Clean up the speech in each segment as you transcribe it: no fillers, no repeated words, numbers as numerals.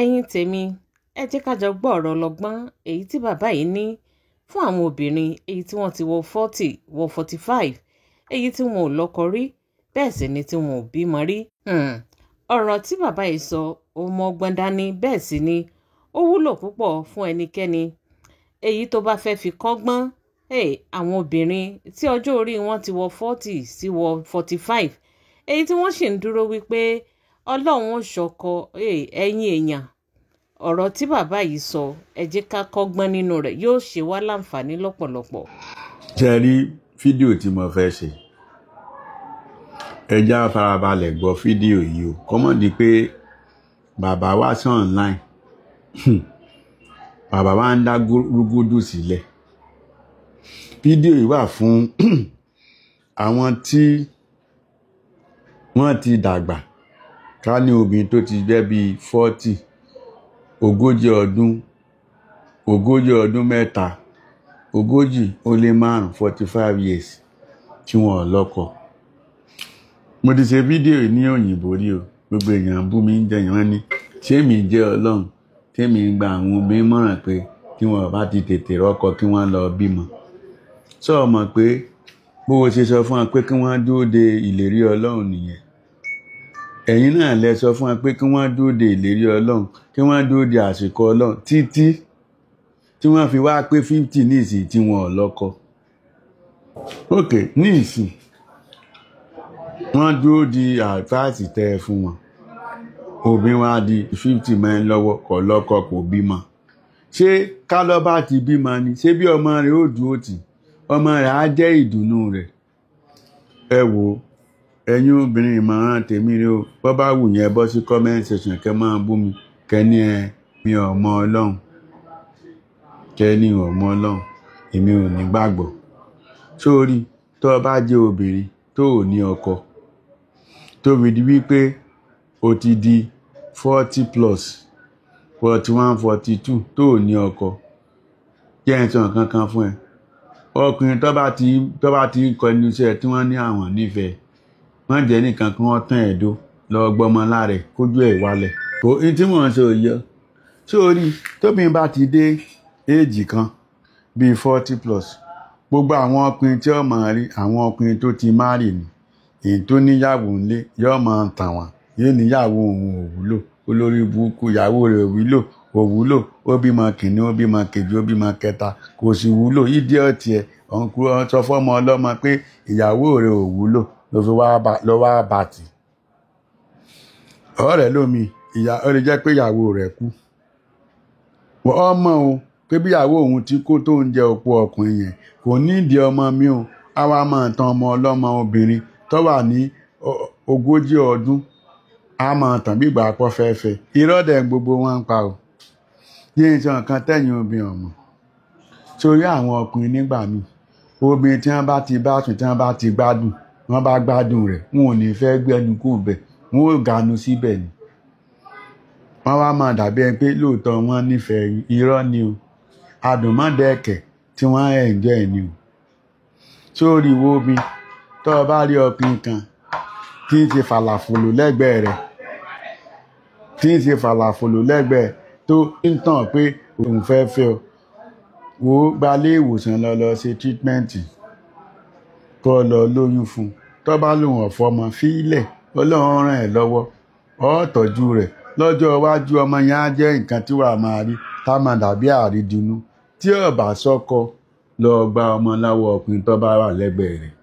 Ẹ̀yin tèmi, ẹ jẹ́ ká jọ gbọ́ ọ̀rọ̀ ọlọ́gbọ́n èyí tí bàbá yìí ní fún àwọn obìnrin èyí tí wọ́n ti wọ 40, wọ 45, èyí tí wọn ò lọ́kọ rí, bẹ́ẹ̀ sì ni tí wọn ò bímọ rí. Ọ̀rọ̀ tí bàbá yìí sọ ó mọ́gbọ́n dání, bẹ́ẹ̀ sì ni ó wúlò púpọ̀ fún ẹnikẹ́ni èyí tó bá fẹ́ fi kọ́gbọ́n. Àwọn obìnrin tí ọjọ́ orí wọn ti wọ 40 sí wọ 45, èyí tí wọ́n sì ń dúró wípé Ọlọ́run ó ṣọkọ. Ẹ̀yin èèyàn, ọ̀rọ̀ tí bàbá yìí sọ, ẹ jẹ́ ká kọ́gbọ́n nínú rẹ̀, yóò ṣe wá láǹfààní lọ́pọ̀lọpọ̀. Ṣe rí fídíò tí mo fẹ́ ṣe, ẹ já farabalẹ̀ gbọ́ fídíò yìí o, kọ́mọ̀ di pé bàbá wá sí online, bàbá wa ń dá rúgúdù sílẹ̀. Fídíò yìí wà fún àwọn tí wọ́n ti dàgbà, ká ní obìnrin tó ti jẹ́ bíi 40, 40 ọdún, 43 ọdún, 45, 45 years tí wọ́n ò lọ́kọ. Mo ti ṣe fídíò yìí ní òyìnbó rí o, gbogbo èèyàn bú mi ń jẹyàn, wọ́n ní ṣé mi jẹ́ Ọlọ́run tèmi ń gba àwọn obìnrin mọ̀ràn pé kí wọ́n bá ti tètè rọ́kọ kí wọ́n lọ bímọ. Sọ mọ̀ pé bó o ṣe sọ fún wọn pé kí wọ́n dúró de ìlérí Ọlọ́run nìyẹn. Ẹ̀yin náà lẹ sọ fún wọn pé kí wọ́n dúró de ìlérí Ọlọ́run, kí wọ́n dúró de àsìkò Ọlọ́run títí tí wọ́n fi wá pé 50 ní ìsìn tí wọn ò lọ́kọ. Ok, ní ìsìn wọ́n dúró di àdváìsì tẹ́ ẹ fún wọn. Obìnrin wa di 50 mẹ́rin lọ́wọ́, kò lọ́kọ, kò bímọ. Ṣé kálọ́ bá ti bímọ ni? Ṣé bí ọmọ rẹ̀ ó dúró tì? Ọmọ rẹ̀ á jẹ́ ìdùnnú rẹ̀. Ẹ wò ó, ẹ̀yin obìnrin, ìmọ̀ràn tèmi rè o. Bọ́ bá wù yẹn, bọ́ sí comment section kẹ́ máa bú mi, kẹ́ ní ẹ mi ò mọ Ọlọ́run, kẹ́ ní ò mọ Ọlọ́run, èmi ò ní gbàgbọ́. Sórí tó o bá jẹ́ obìnrin tó ò ní ọkọ, tó fi di wípé o ti di 40 plus, 41, 42, tó ò ní ọkọ, jẹ́ ẹ sọ nǹkan kan fún ẹ. Ọkùnrin tó bá ti ń kọ ẹnu iṣẹ́ tí wọ́n ní àwọn nífẹ̀ẹ́, wọ́n jẹ́ nìkan kí wọ́n tán ẹ̀ dó lọ gbọ́mọ lára ẹ̀ kójú ẹ̀ wálẹ̀. Kò ní tí mò ń sọ yọ. Sórí tóbi bá ti dé éèjì kan bíi 40 plus, gbogbo àwọn ọkùnrin tí ó máa rí, àwọn ọkùnrin tó ti marry ni, èyí tó níyàwó ńlé yóò máa tàn wọ́n, yóò níyàwó òun ò wúlò, olórí burúkú, ìyàwó rẹ̀ ò wúlò, ò wúlò, ó bímọ kìíní, ó bímọ kejì, ó bímọ kẹta, kò sì wúlò. Idiot ẹ̀, ọ̀nkú sọ fọ́mọ ọlọ́mọ pé ìyàwó rẹ̀ ò wúlò, ló fi wá bá ló wá bá tì. Ọ̀rẹ́ lómi ìyá, ó lè jẹ́ pé ìyàwó rẹ̀ kú. Ọmọ o pé bí ìyàwó òun ti kó tó ń jẹ òpó ọkùnrin yẹn kò nídìí ọmọ mi o, á wá máa tan ọmọ ọlọ́mọ obìnrin tó wà ní 40 ọdún, á máa tàn bí ìgbà pọ́ fẹ́ẹ́fẹ́. Irọ́ dẹ̀ gbogbo wọn ń pa o. Yín sọ nǹkan tẹ̀yìn obìnrin ọ̀mọ̀. Sórí àwọn ọkùnrin nígbà míì, obìnrin tí wọ́n bá ti bá sùn, tí wọ́n bá ti gbádùn, wọ́n bá gbádùn rẹ̀, wọn ò ní fẹ́ gbẹ́nu kúrò bẹ̀, wọn ò ganu síbẹ̀ ni. Wọ́n wá máa dàbí ẹni pé lóòótọ́ wọ́n nífẹ̀ẹ́ yín. Irọ́ ni o. Adùnmọ́dẹ̀kẹ̀ tí wọ́n enjoy ni o. Sórí ìwọ obìnrin, tó o bá rí ọkùnrin kan tí ń ṣe fàlàfòlò lẹ́gbẹ̀ẹ́ rẹ̀, tí ń ṣe fàlàfòlò lẹ́gbẹ̀ẹ́, tó ń tàn pé òun fẹ́ fẹ́ ọ, wò ó, gba ilé ìwòsàn lọ, lọ ṣe treatment, kó o lọ lóyún fún un. Tó bá lóun ọ̀fọ́ ọmọ, fi í lẹ̀, Ọlọ́run ràn ẹ́ lọ́wọ́, ó tọ́jú rẹ̀. Lọ́jọ́ iwájú, ọmọ yẹn á jẹ́ nǹkan tí wàá máa rí tá máa dàbí àrídùnnú. Tí ó bá sọ́kọ, lọ gba ọmọ láwọ ọkùnrin tó bá wà lẹ́gbẹ̀ẹ́ rẹ̀.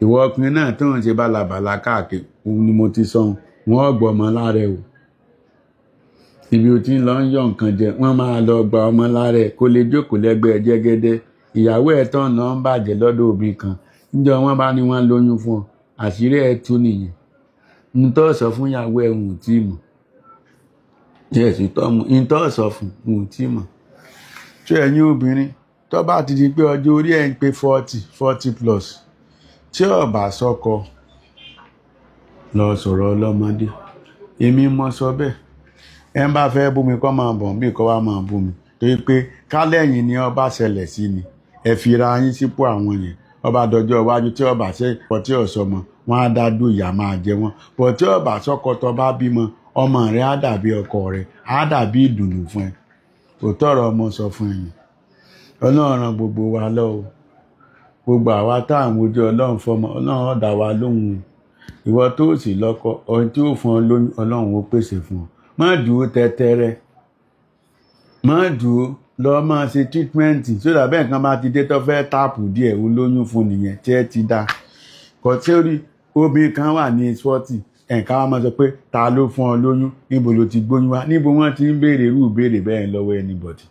Ìwọ ọkùnrin náà tó ń ṣe bálabàla káàkiri, òun ni mo ti sọ, wọ́n ó gbọ́ ọmọ lára ẹ o. Ibi o ti ń lọ ń yọ nǹkan jẹ, wọ́n máa lọ gba ọmọ lára ẹ kó lè jókòó lẹ́gbẹ̀ẹ́ jẹ́gẹ́dẹ́. Ìyàwó ẹ̀ tán náà ń bàjẹ́ lọ́dọ̀ òbí kan. Níjọ́ wọ́n bá ní wọ́n lóyún fún ọ, àṣírí ẹ tú nìyẹn. N tó sọ fún ìyàwó ẹ, òun ò tí mọ̀. Yes, n tó sọ fún òun ò tí mọ̀. Ṣé ẹ̀yin obìnrin tó bá ti di pé ọjọ́ orí ẹ̀ ń pé 40, 40 plus, tí ó bá sọ́kọ, lọ sọ̀rọ̀ ọlọ́mọdé. Èmi mọ sọ bẹ́ẹ̀. Ẹ ń bá fẹ́ bú mi, kó máa bọ̀ bí kó wá máa bú mi. Torí pé kálẹ̀yìn ni ọba ṣẹlẹ̀ sí ni. Ẹ fi ra yín sípò àwọn yẹn. Ọba dọjọ́ iwájú tí ọba ṣe pọ̀ tí ọ̀sọ́mọ, wọ́n á dá dúró, ìyà máa jẹ wọ́n. Bọ̀ tí ọba sọ́kọ, tó bá bímọ, Ọmọ rẹ á dàbí ọkọ rẹ, á dàbí ìdùnnú fún ẹ. Òótọ́ ọ̀rọ̀ ọmọ sọ fún ẹ̀yin. Ọlọ́run ràn gbogbo wa lọ́wọ́. Gbogbo àwa tá à ń wojú Ọlọ́run fọmọ, Ọlọ́run ó dá wa lóhùn o. Ìwọ tó sì lọ́kọ, ohun tí ó fún ọ lóyún, Ọlọ́run ó pèsè fún ọ. Má dúró tẹ́tẹ́rẹ́, má dúró lọ máa ṣe treatment sódà bẹ́ẹ̀ kan bá ti dé tó fẹ́ táàpù díẹ̀, ó lóyún fún nìyẹn tí ẹ ti dá. Kò tí ó rí obìnrin kan wà ní 40, ẹ̀ka wa máa sọ pé ta ló fún ọ lóyún, níbo ló ti gbóyún wá, níbo wọ́n ti ń béèrè irú ìbéèrè bẹ́ẹ̀ lọ́wọ́ anybody.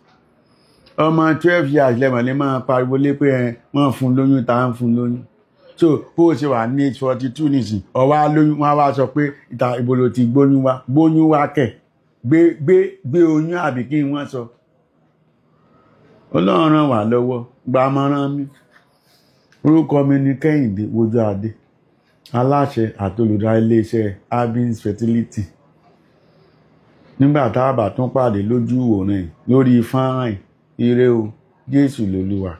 Ọmọ 12 years lẹ́mọ̀ lè máa pariwo lé pé wọ́n fún lóyún, ta ń fún lóyún. So bó o ṣe wà ní 42 nísìn, ọwá lóyún, wọ́n á wá sọ pé ìta ibo ló ti gbóyún wá, gbóyún wá kẹ̀, gbé gbé gbé oyún àbí kí wọ́n sọ. Ọlọ́run ràn wá lọ́wọ́, gba mọ́rán mi. Orúkọ mi ni Kẹ́hìndé Wojúadé, aláṣẹ àti olùdarí iléeṣẹ́ Abins Fertility. Nígbà tá a bá tún pàdé lójú ìwòran yìí lórí fọ́nrán yìí, ire o, Jésù lolúwa.